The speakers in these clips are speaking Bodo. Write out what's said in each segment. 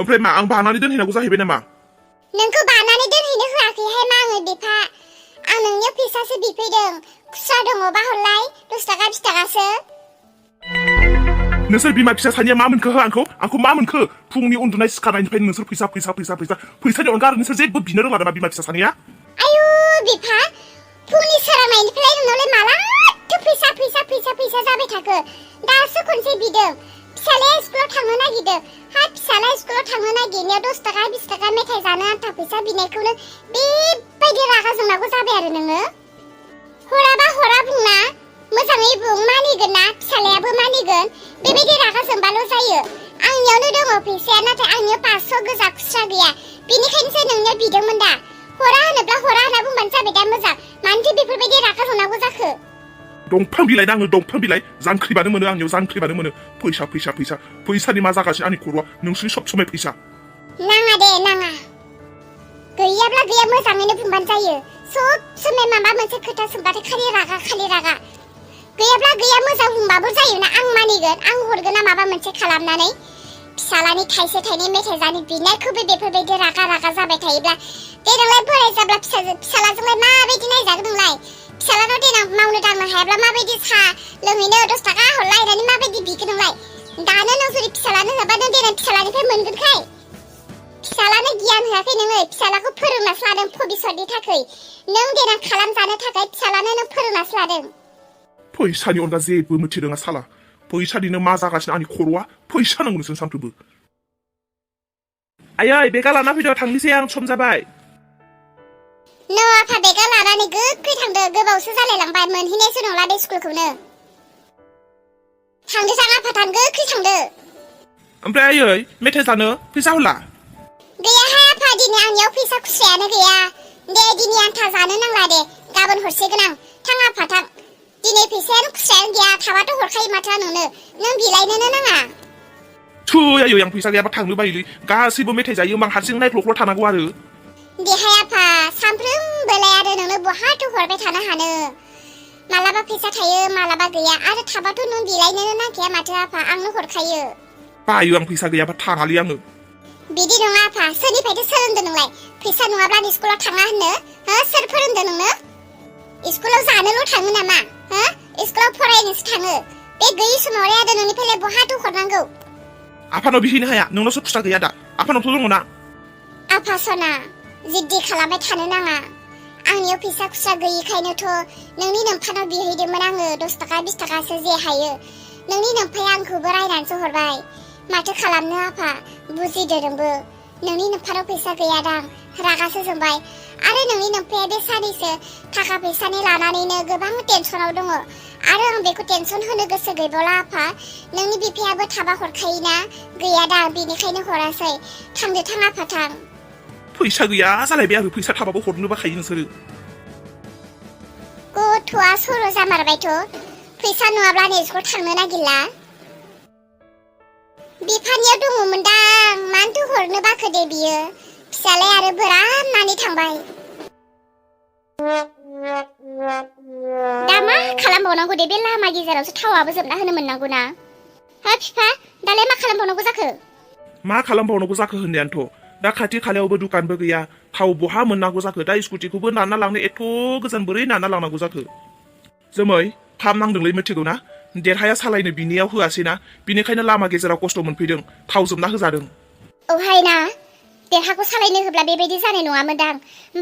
ओमफ्राय मा आं बानानै दोनहैनांगौ जाहैबाय नामा नोंखौ बानानै दोनहैनो होआखैहाय मा आङो बिफा आं नोंनियाव फैसासो बिफैदों खुस्रा दङबा हरलाय 10 थाखा 20 थाखासो नोंसोर बिमा फिसा सानैया मा मोनखो हो आंखौ मा मोनखो फुंनि उन्दुनाय सिखारनायनिफ्राय नोंसोर फैसानि अनगा नोंसोर जेबो बिनो रोंला नामा बिमा फिसा सानैया आयु बिफा फुंनि सोरांनायनिफ्राय नोंनावलाय मालाथो फैसा जाबाय थाखो दासो खनसे बिदों फिसालाया स्कुलाव थांनो नागिरदों हा फिसाला स्कुलाव थांनो नागिरनायाव 10 थाखा 20 थाखा मेथाइ जानो आन्था फैसा बिनायखौनो बेबायदि रागा जोंनांगौ जाबाय आरो नोङो हराबा हरा बुंना मोजाङै बुं मानिगोन ना फिसालायाबो मानिगोन बेबायदि रागा जोंबाल' जायो आंनियावनो दङ फैसाया नाथाय आंनियाव 500 गोजा खुस्रा गैया बेनिखायनोसो नोंनियाव बिदोंमोन दा हरा होनोब्ला हरा होनना बुंबानो जाबाय दा मोजां मानोथो बेफोरबायदि रागा जोंनांगौ जाखो दंफां बिलाइ नाङो दंफां बिलाइ जांख्रिबानो मोनो आंनियाव जांख्रिबानो मोनो फैसानि मा जागासिनो आंनि खर'आ नोंसोरनि सब समाय फैसा नाङा दे नाङा गैयाब्ला गैया मोजाङैनो बुंबानो जायो सब समाय माबा मोनसे खोथा सोंबाथाय खालि रागा गैयाब्ला गैया मोजां बुंबाबो जायोना आं मानिगोन आं हरगोन ना माबा मोनसे खालामनानै फिसालानि थाइसे थाइनै मेथाइ जानो बिनायखौबो बेफोरबायदि रागा जाबाय थायोब्ला देनांलाय बोराय जाब्ला फिसालाजोंलाय माबायदि नायजागोन नोंलाय फिसालानाव देनां मावनो दांनो हायाब्ला माबायदि सा लोंहैनो 10 थाखा हरलायनानै माबायदि बिगोन नोंलाय दानो नों जुदि फिसालानो होबा नों देनां फिसालानिफ्राय मोनगोनखाय फिसालानो गियान होआखै नोङो फिसालाखौ फोरोंनासो लादों भबिष्यतनि थाखाय नों देनां खालामजानो थाखाय फिसालानो नों फोरोंनासो लादों फैसानि अनगा जेबो मिथिरोङा साला फैसानिनो मा जागासिनो आंनि खर'आ फैसा नांगौ नोंसोर सानफ्रोमबो आयै बेगा लाना फैदो थांनोसै आं सम जाबाय नो आफा बेगा लानानै गोख्रै थांदो गोबावसो जालायलांबाय मोनहैनायसो नंला दे स्कुलखौनो थांदो थां आफा थां गोख्रै थांदो ओमफ्राय आयै मेथाइ जानो फैसा होला गैयाहाय आफा दिनै आंनियाव फैसा खुस्रायानो गैया दे दिनै आन्था जानो नांला दे गाबोन हरसिगोन आं थां आफा थां दिनै फैसायानो खुस्रायानो गैया थाबाथ' हरखायो माथो नोंनो नों बिलायनोनो नाङा थु आयै आं फैसा गैयाबा थांनो बायोलै गासैबो मेथाइ जायो आं हारसिं नायख्ल'ख्ल' थानांगौ आरो देहाय आफा सानफ्रोमबोलाय आरो नोंनो बहाथो हरबाय थानो हानो मालाबा फैसा थायो मालाबा गैया आरो थाबाथ' नों बिलायनोनो नांखाया माथो आफा आंनो हरखायो बायो आं फैसा गैयाबा थाङालै आङो बिदि नङा आफा सोरनिफ्रायथो सोलोंदों नोंलाय फैसा नङाब्ला स्कुलाव थाङा होननो हो सोर फोरोंदों नोंनो स्कुलाव जानोल' थाङो नामा हो स्कुलाव फरायनोसो थाङो बे गैयि समावलाय आरो नोंनिफ्राय बहाथो हरनांगौ आफानाव बिहैनो हाया नोंनावसो खुस्रा गैया दा आफानावथ' दङ ना आफा सना जिद्दि खालामबाय थानो नाङा आंनियाव फैसा खुस्रा गैयिखायनोथ' नोंनि नोमफानाव बिहैदोंमोन आङो 10 थाखा 20 थाखासो जे हायो नोंनि नोमफाया आंखौबो रायनानैसो हरबाय माथो खालामनो आफा बुजिदो नोंबो नोंनि नोमफानाव फैसा गैयादां रागासो जोंबाय आरो नोंनि नोमफाया बे सानैसो थाखा फैसानि लानानैनो गोबां टेनसनाव दङ आरो आं बेखौ टेनसन होनो गोसो गैबावला आफा नोंनि बिफायाबो थाबा हरखायोना गैयादां बेनिखायनो हरासै थांदो थां आफा थां फैसा गैया जालायबाय आरो फैसा थाबाबो हरनो बाखायो नोंसोरो गथ'आ सर' जामारबायथ' फैसा नङाब्ला स्कुल थांनो नागिरला बिफानियाव दङमोन दां मानोथो हरनो बाखो दे बियो फिसालाय आरो बोरामनानै थांबाय दा मा खालामबावनांगौ दे बे लामा गेजेरावसो थावाबो जोबना होनो मोननांगौ ना हा बिफा दालाय मा खालामबावनांगौ जाखो मा खालामबावनांगौ जाखो होननायानोथ' दा खाथि खालायावबो दुकानबो गैया थाव बहा मोननांगौ जाखो दा स्कुटिखौबो नारना लांनो एथ' गोजान बोरै नारना लांनांगौ जाखो जोमै थाब नांदोंलै मिथिगौ ना देरहाया सालायनो बिनियाव होआसैना बिनिखायनो लामा गेजेराव खस्थ' मोनफैदों थाव जोबना होजादों औहाय ना देरहाखौ सालायनो होब्ला बेबायदि जानाय नङामोनदां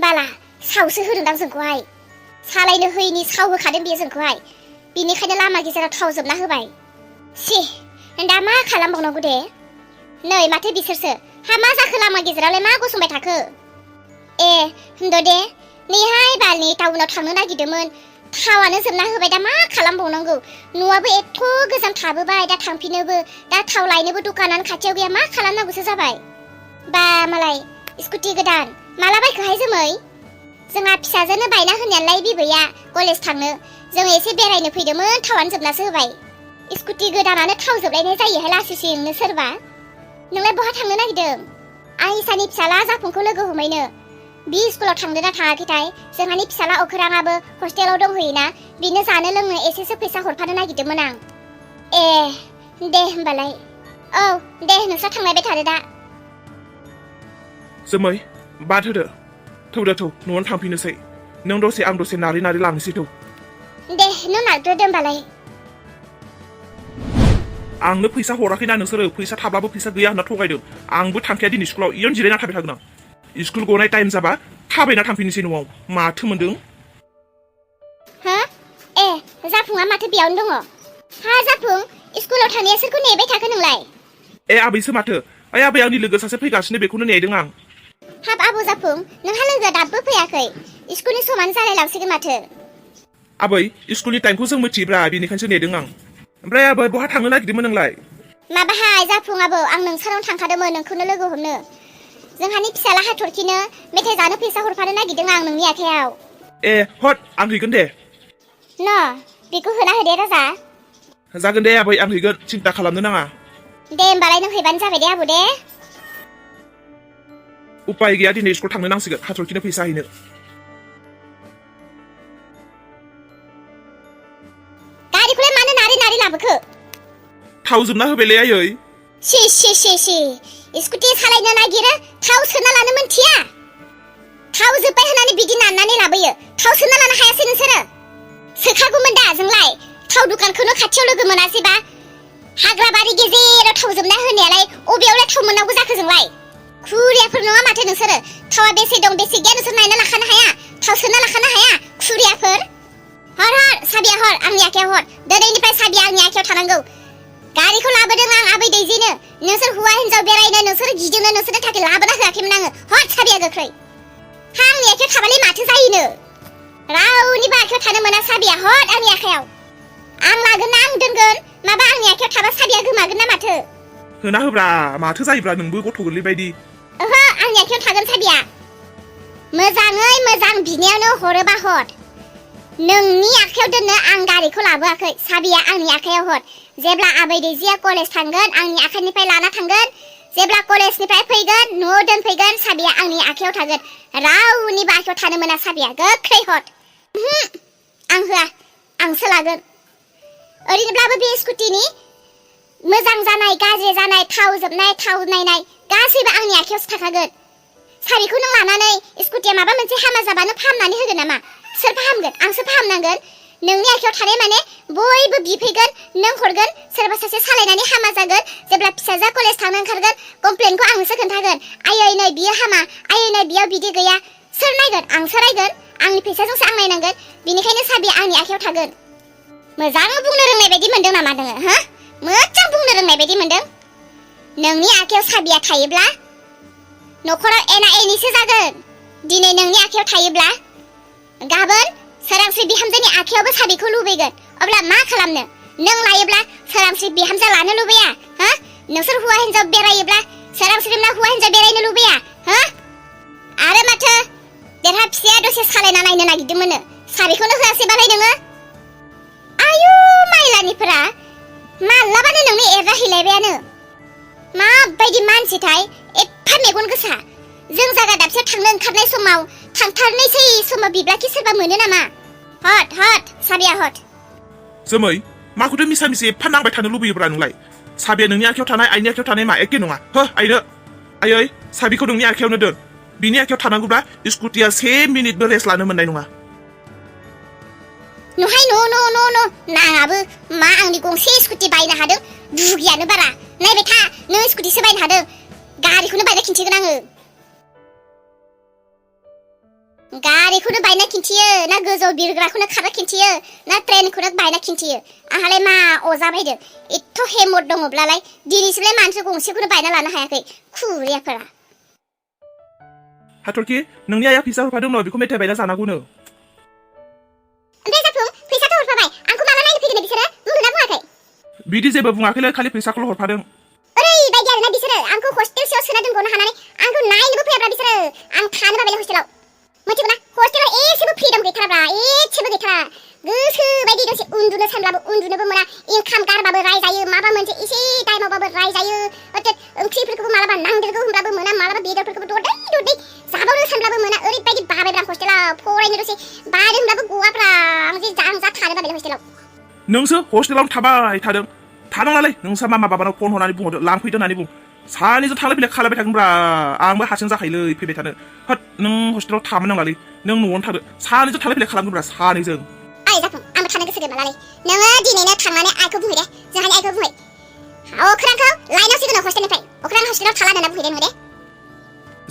बाला सावसो होदोंदां जोंखौहाय सालायनो होयैनि साव होखादों बियो जोंखौहाय बिनिखायनो लामा गेजेराव थाव जोबना होबाय सि दा मा खालामबावनांगौ दे नै माथो बिसोरसो हा मा जाखो लामा गेजेरावलाय मा गसंबाय थाखो ए होनद' दे नैहाय बालनि टाउनाव थांनो नागिरदोंमोन थावानो जोबना होबाय दा मा खालामबावनांगौ न'आबो एथ' गोजान थाबोबाय दा थांफिनोबो दा थाव लायनोबो दुकानानो खाथियाव गैया मा खालामनांगौसो जाबाय बा मालाय स्कुटि गोदान माला बायखोहाय जोमै जोंहा फिसाजोनो बायना होनायालाय बिबैया कलेज थांनो जों एसे बेरायनो फैदोंमोन थावानो जोबनासो होबाय स्कुटि गोदानानो थाव जोबलायनाय जायोहाय लासैनो सोरबा नोंलाय बहा थांनो नागिरदों आं इसानि फिसाला जाफुंखौ लोगो हमैनो बि स्कुलाव थांदों ना थाङाखैथाय जोंहानि फिसाला अखोराङाबो हस्टेलाव दंहैयोना बिनो जानो लोंनो एसेसो फैसा हरफानो नागिरदोंमोन आं ए दे होमबालाय औ दे नोंस्रा थांलायबाय थादो दा जोमै बाद होदो थौदो थौ न'आवनो थांफिननोसै नों दसे आं दसे नारै नारै लांनोसै थौ दे नों नारग्रोदो होमबालाय आंनो फैसा हराखैना नोंसोरो फैसा थाब्लाबो फैसा गैया होनना थगायदों आंबो थांखाया दिनै स्कुलाव इयावनो जिरायना थाबाय थागोन आं स्कुल गनाय टाइम जाबा थाबायना थांफिननोसै न'आव माथो मोनदों हो ए जाफुङा माथो बेयावनो दङ हा जाफुं स्कुलाव थांनाया सोरखौ नेबाय थाखो नोंलाय ए आबैसो माथो ओइ आबै आंनि लोगो सासे फैगासिनो बेखौनो नेदों आं हाब आबौ जाफुं नोंहा लोगोआ दाबो फैयाखै स्कुलनि समानो जालायलांसिगोन माथो आबै स्कुलनि टाइमखौ जों मिथियोब्रा बेनिखायनोसो नेदों आं ओमफ्राय आबै बहा थांनो नागिरदोंमोन नोंलाय माबाहाय जाफुं आबौ आं नोंसानाव थांखादोंमोन नोंखौनो लोगो हमनो जोंहानि फिसाला हाथरखिनो मेथाइ जानो फैसा हरफानो नागिरदों आं नोंनि आखायाव ए हट आं हैगोन दे न बेखौ होना होदे राजा जागोन दे आबै आं हैगोन सिन्था खालामनो नाङा दे होमबालाय नों हैबानो जाबाय दे आबौ दे उपाय गैया दिनै स्कुल थांनो नांसिगोन हाथरखिनो फैसा हैनो गारिखौलाय मानो नारै नारै लाबोखो थाव जोबना होबायलै आयै सि स्कुटि सालायनो नागिरो थाव सोना लानो मोनथिया थाव जोब्बाय होननानै बिदि नारनानै लाबोयो थाव सोना लानो हायासै नोंसोरो सोखागौमोन दा जोंलाय थाव दुकानखौनो खाथियाव लोगो मोनासैबा हाग्राबारि गेजेराव थाव जोबना होनायालाय अबेयावलाय थाव मोननांगौ जाखो जोंलाय खुरियाफोर नङा माथो नोंसोरो थावा बेसे दं बेसे गैया नोंसोर नायना लाखानो हाया थाव सोना लाखानो हाया खुरियाफोर हर साबिया हर आंनि आखायाव हर दिनैनिफ्राय साबिया आंनि आखायाव थानांगौ गारिखौ लाबोदों आं आबै दैजिनो नोंसोर हौवा हिनजाव बेरायनो नोंसोर गिदिंनो नोंसोरनि थाखाय लाबोना होआखैमोन आङो हर साबिया गोख्रै हा आंनि आखायाव थाबालाय माथो जायोनो रावनिबो आखायाव थानो मोना साबिया हर आंनि आखायाव आं लागोन ना आं दोनगोन माबा आंनि आखायाव थाबा साबिया गोमागोन ना माथो होना होब्रा माथो जायोब्रा नोंबो गथ' गोरलै बायदि ओहो आंनि आखायाव थागोन साबिया मोजाङै मोजां बिनायावनो हरोबा हर नोंनि आखायाव दोननो आं गारिखौ लाबोआखै साबिया आंनि आखायाव हर जेब्ला आबै दैजिया कलेज थांगोन आंनि आखाइनिफ्राय लाना थांगोन जेब्ला कलेजनिफ्राय फैगोन न'आव दोनफैगोन साबिया आंनि आखायाव थागोन रावनिबो आखायाव थानो मोना साबिया गोख्रै हर आं होआ आंसो लागोन ओरैनोब्लाबो बे स्कुटिनि मोजां जानाय गाज्रि जानाय थाव जोबनाय थाव नायनाय गासैबो आंनि आखायावसो थाखागोन साबिखौ नों लानानै स्कुटिया माबा मोनसे हामा जाबानो फाहामनानै होगोन नामा सोर फाहामगोन आंसो फाहामनांगोन नोंनि आखायाव थानाय माने बयबो बिफैगोन नों हरगोन सोरबा सासे सालायनानै हामा जागोन जेब्ला फिसाजोआ कलेज थांनो ओंखारगोन कमप्लेनखौ आंसो खोन्थागोन आयै नै बियो हामा आयै नै बियाव बिदि गैया सोर नायगोन आंसो रायगोन आंनि फैसाजोंसो आं नायनांगोन बेनिखायनो साबिया आंनि आखायाव थागोन मोजां बुंनो रोंनाय बायदि मोनदों नामा नोङो हो मोजां बुंनो रोंनाय बायदि मोनदों नोंनि आखायाव साबिया थायोब्ला न'खराव एना एनिसो जागोन दिनै नोंनि आखायाव थायोब्ला गाबोन सोरांस्रि बिहामजोनि आखायावबो साबिखौ लुबैगोन अब्ला मा खालामनो नों लायोब्ला सोरांस्रि बिहामजो लानो लुबैया हो नोंसोर हौवा हिनजाव बेरायोब्ला सोरांस्रि ना हौवा हिनजाव बेरायनो लुबैया हो आरो माथो देरहा फिसाया दसे सालायना नायनो नागिरदोंमोन साबिखौनो होआसैबालाय नोङो आयु माइलानिफोरा मालाबानो नोंनो एरजाहैलायबायानो माबायदि मानसिथाय एफा मेगन गोसा जों जागा दाबसेयाव थांनो ओंखारनाय समाव थांथारनोसै समाव बिब्लाखि सोरबा मोनो नामा हट हट साबिया हट जोमै माखौथो मिसा मिसि एफा नांबाय थानो लुबैयोब्रा नोंलाय साबिया नोंनि आखायाव थानाय आइनि आखायाव थानाय मा एखे नङा हो आइनो आयै साबिखौ नोंनि आखायावनो दोन बिनि आखायाव थानांगौब्ला स्कुटिया 1 मिनिटबो रेस्ट लानो मोननाय नङा नहाय न नाङाबो मा आंनि गंसे स्कुटि बायनो हादों दुगियानो बारा नायबाय था नों स्कुटिसो बायनो हादों गारिखौनो बायना खिन्थिगोन आङो गारिखौनो बायना खिन्थियो ना गोजौ बिरग्राखौनो खारना खिन्थियो ना ट्रेनखौनो बायना खिन्थियो आंहालाय मा अजा बायदों एथ' हेमत दङब्लालाय दिनैसिमलाय मानसि गंसेखौनो बायना लानो हायाखै खुरियाफोरा हाथरखि नोंनि आइया फैसा हरफादों न बेखौ मेथाइ बायना जानांगौनो ओमफ्राय जाफुं फैसाथ' हरफाबाय आंखौ माला नायनो फैगोन बिसोरो बुंदोंना बुङाखै बिदि जेबो बुङाखैलै खालि फैसाखौल' हरफादों ओरैबायदि आरोना बिसोरो आंखौ हस्टेलसेयाव सोना दोनग'नो हानानै आंखौ नायनोबो फैयाब्रा बिसोरो आं थानो बाबायलै हस्टेलाव मिथिगौना हस्टेलाव एसेबो फ्रिदम गैथाराब्रा एसेबो गैथारा गोसो बायदि दसे उन्दुनो सानब्लाबो उन्दुनोबो मोना ओंखाम गारबाबो रायजायो माबा मोनसे एसे टाइमावबाबो रायजायो ओंख्रिफोरखौबो मालाबा नांदेरगौ होनब्लाबो मोना मालाबा बेदरफोरखौबो दरदै जाबावनो सानब्लाबो मोना ओरैबायदि बाबायब्रा हस्टेलाव फरायनो दसे बादों होनब्लाबो गवाब्रा आं जे थानो बाबायलै हस्टेलाव नोंसो हस्टेलावनो थाबाय थादों थानांलालै नोंसा मामा बाबानाव फन हरनानै बुंहरदो लांफैदो होननानै बुं सानैजों थांलाय फैलाय खालामबाय थागोनब्रा आंबो हारसिं जाखायोलै फैबाय थानो होद नों हस्टेलाव थानो नांलालै नों न'आवनो थादो सानैजों थांलाय फैलाय खालामगोनब्रा सानैजों ओइ जाफुं आंबो थानो गोसो गैमालालै नोङो दिनैनो थांनानै आइखौ बुंहै दे जोंहानि आइखौ बुंहै अख्रांखौ लायनांसिगोन हस्टेलनिफ्राय अख्रां हस्टेलाव थाला होनना बुंहैदे नोङो दे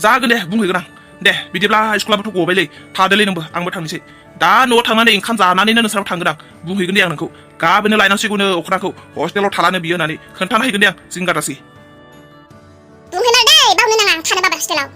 जागोन दे बुंहैगोन आं दे बिदिब्ला स्कुलाबोथ' गबायलै थादोलै नोंबो आंबो थांनोसै दा न'आव थांनानै ओंखाम जानानैनो नोंस्राव थांगोन आं बुंहैगोन दे आं नोंखौ गाबोनो लायनांसिगौनो अख्रांखौ हस्टेलाव थालानो बियो होननानै खोन्थाना हैगोन दे आं जिंगादासै बुंहैमार दे बावनो नाङा आं थानो बाबा हस्टेलाव